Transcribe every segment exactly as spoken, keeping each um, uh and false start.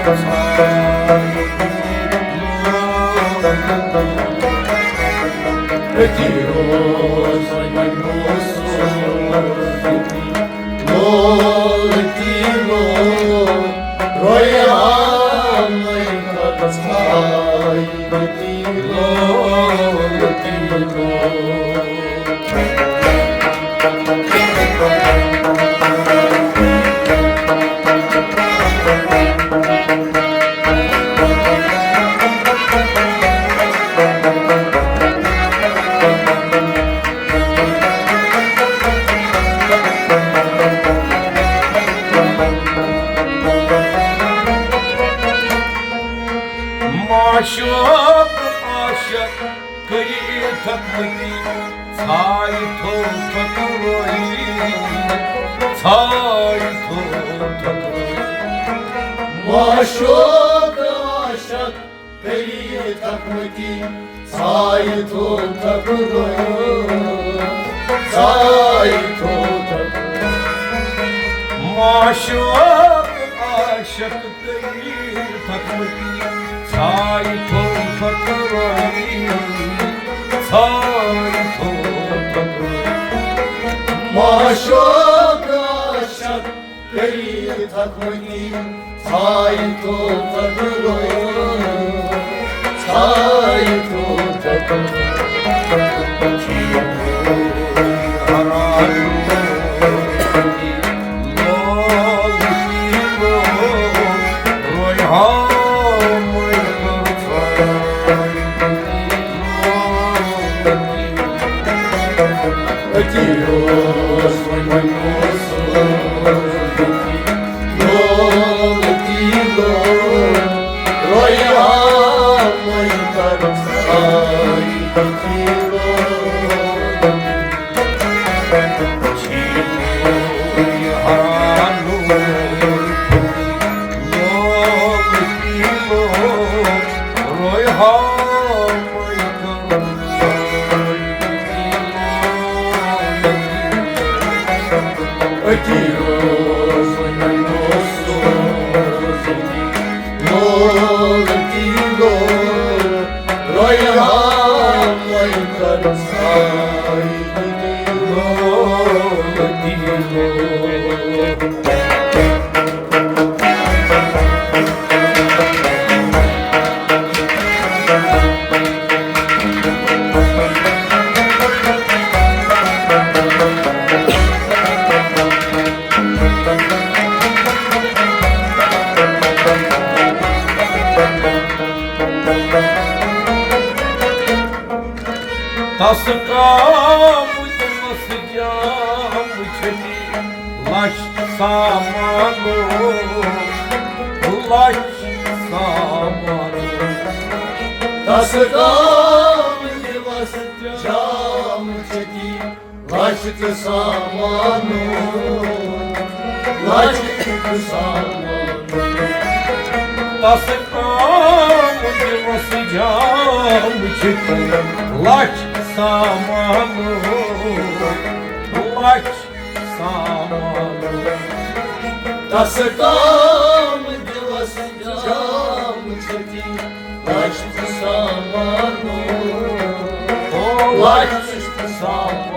أتی روز وۄنۍ موسوٗم لولہٕ تیٖلو، رویامَے کَرٕ ژھاے تیٖلو، تیٖلو۔ معشوق عاشق کٔرِتھ مٔتی، ژھایہِ تھوٚو ٹھۄکہٕ رٲیِتھ، ژھایہِ تھوٚو ٹھۄکہٕ رٲیِتھ۔ معشوق عاشق کٔرِتھ مٔتی، ژھایہِ تھوٚو ٹھۄکہٕ رٲیِتھ، ژھایہِ تھوٚو ٹھۄکہٕ۔ معشوق عاشق کٔرِتھ مٔتی، ژھایہِ تھوٚو ٹھۄکہٕ رٲیِتھ، ژھایہِ تھوٚو ٹھۄکہٕ رٲیِتھ۔ معشوق عاشق کٔرِتھ مٔتی، ژھایہِ تھوٚو ٹھۄکہٕ رٲیِتھ، ژھایہِ تھوٚو ٹھۄکہٕ رٲیِتھ۔ أتی روز وۄنۍ، وۄنۍ اوس سُہ روز أتی۔ لولہٕ تیٖلو، رویامَے کَرٕ ژھاے تیٖلو۔ أتی روز وۄنۍ، وۄنۍ اوس سُہ روز أتی۔ لولہٕ تیٖلو، رویامَے کَرٕ ژھاے تیٖلو، تیٖلو۔ تس کام دِلس جام چھٹی لچھ سامانو، لچھ سامانو۔ تس کام دِلس جام چھٹی لچھ تہٕ سامانو، لچھ تہٕ سامانو۔ تس کام دِلس جام چھٹی لچھ سامانو، لچھ سامانو۔ تس کام دِلس جام چھٹی لچھ تہٕ سامانو، لچھ تہٕ سامانو۔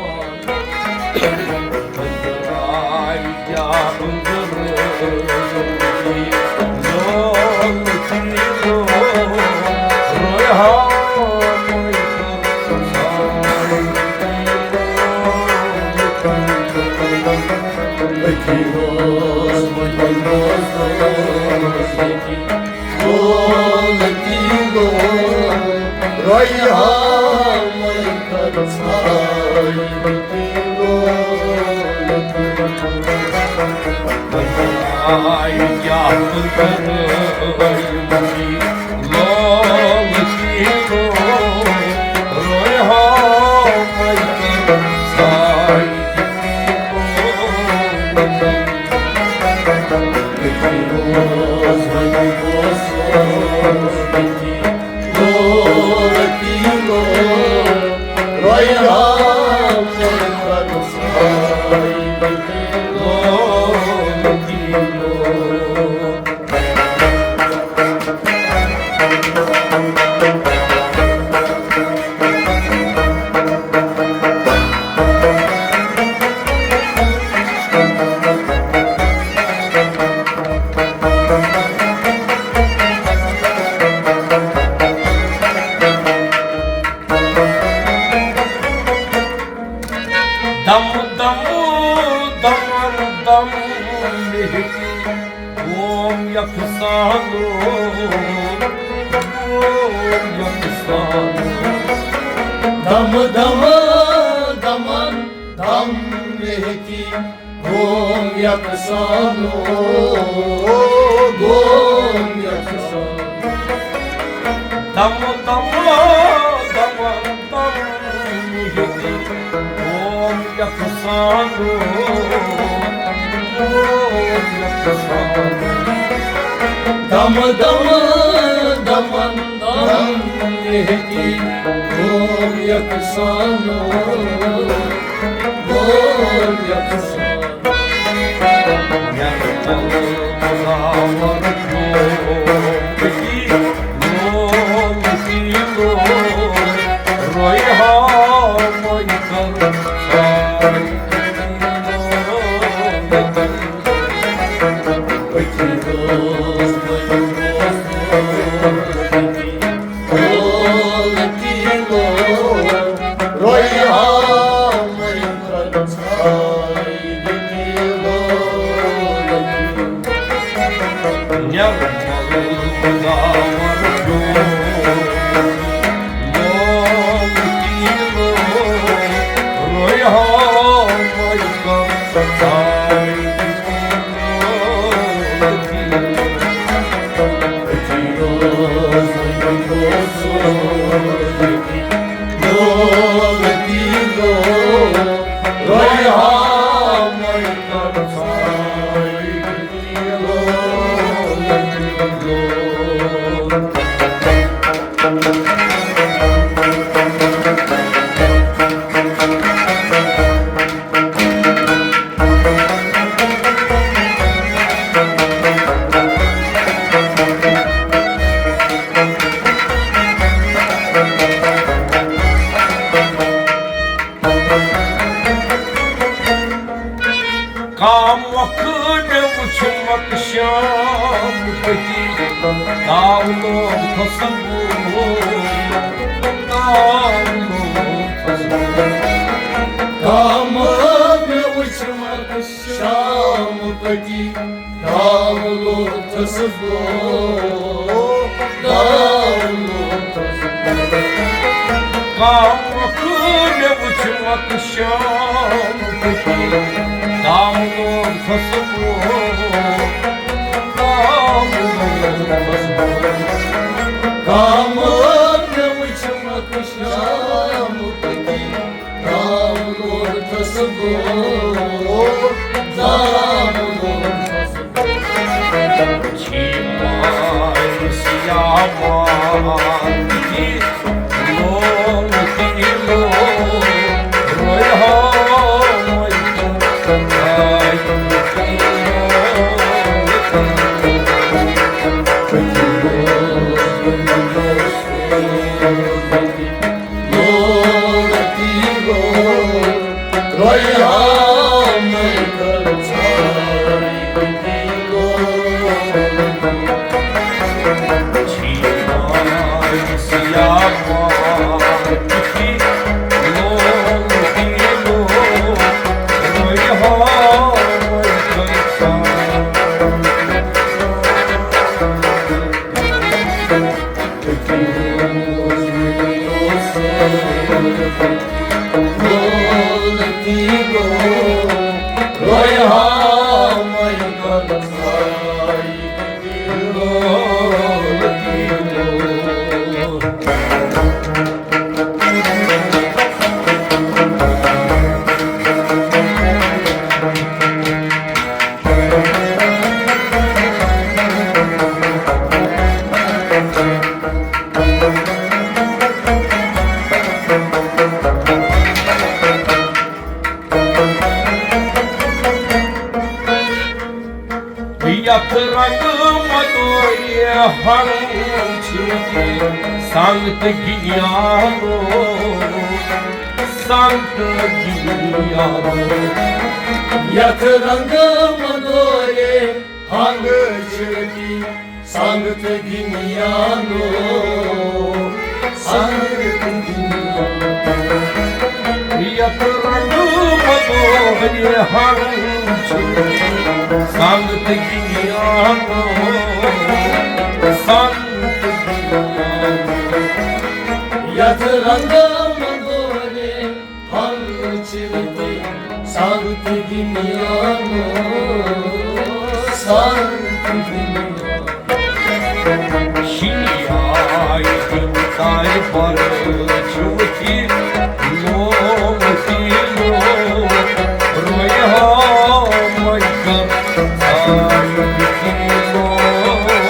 یکسانو، او یکسانو۔ دم دم دمن دم مہتی گوم یکسانو، گوم یکسانو۔ دم دم دمن دم مہتی گوم یکسانو، گوم یکسانو۔ دم دم دمن دم مہتی گوم یکسانو، گوم یکسانو۔ کام وقت مےٚ وُچھمکھ شام پٔتی، تاو لوگ تصور، تاو لوگ تصور۔ کام مےٚ وُچھمکھ شام پٔتی، داو لوگ تصور، داو لوگ تصور۔ کام مےٚ وُچھمکھ شام پٔتی، داو لوگ تصور، داو لوگ تصور۔ کام مےٚ وُچھمکھ شام پٔتی، داو لوگ تصور، داو لوگ تصور۔ چھی ماے سیاہ ماے، لوگ تیلو، رویہ ماے۔ یتھ رنگ مدوری ہن چھُ سنگ تہٕ گِلیانو، سنگ تہٕ گِلیانو۔ یتھ رنگ مدوری ہن چھُ سنگ تہٕ گِلیانو، سنگ تہٕ گِلیانو۔ یتھ رنگ مدوری ہن چھُ سنگ تہٕ گِلیانو۔ رنگم دورے ہم چرتی سانتی دنیا نو، سانتی دنیا۔ شیعہ تائے پر چھوٹی لو، لو، رویا مکہ سانتی لو۔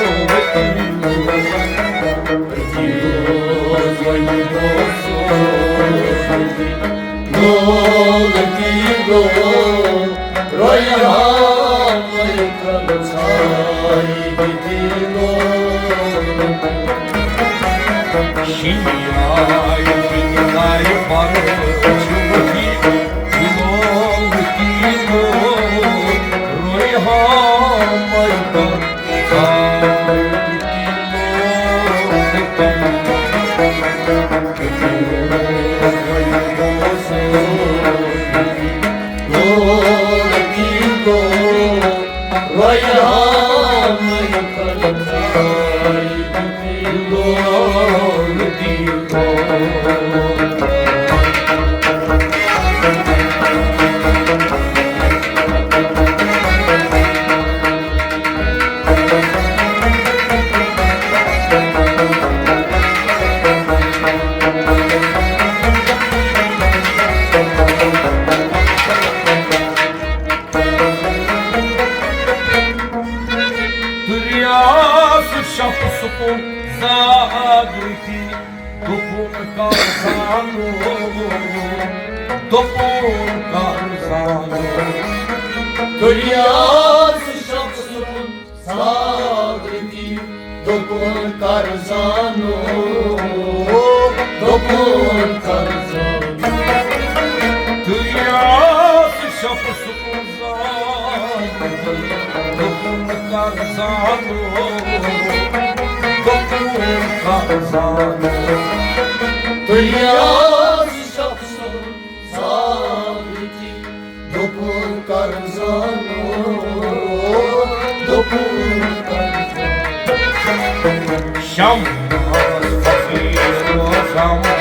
دُریاس شخص کو زاگرتی دوٚپُن کر زانو، دوٚپُن کر زانو۔ دُریاس شخص کو زاگرتی دوٚپُن کر زانو، دوٚپُن کر زانو۔ دُریاس شخص کو زاگرتی دوٚپُن کر زانو، دوٚپُن کر زانو۔ دُریاس شخص کو زاگرتی دوٚپُن کر زانو، دوٚپُن کر زانو۔ شمس فقیر شمس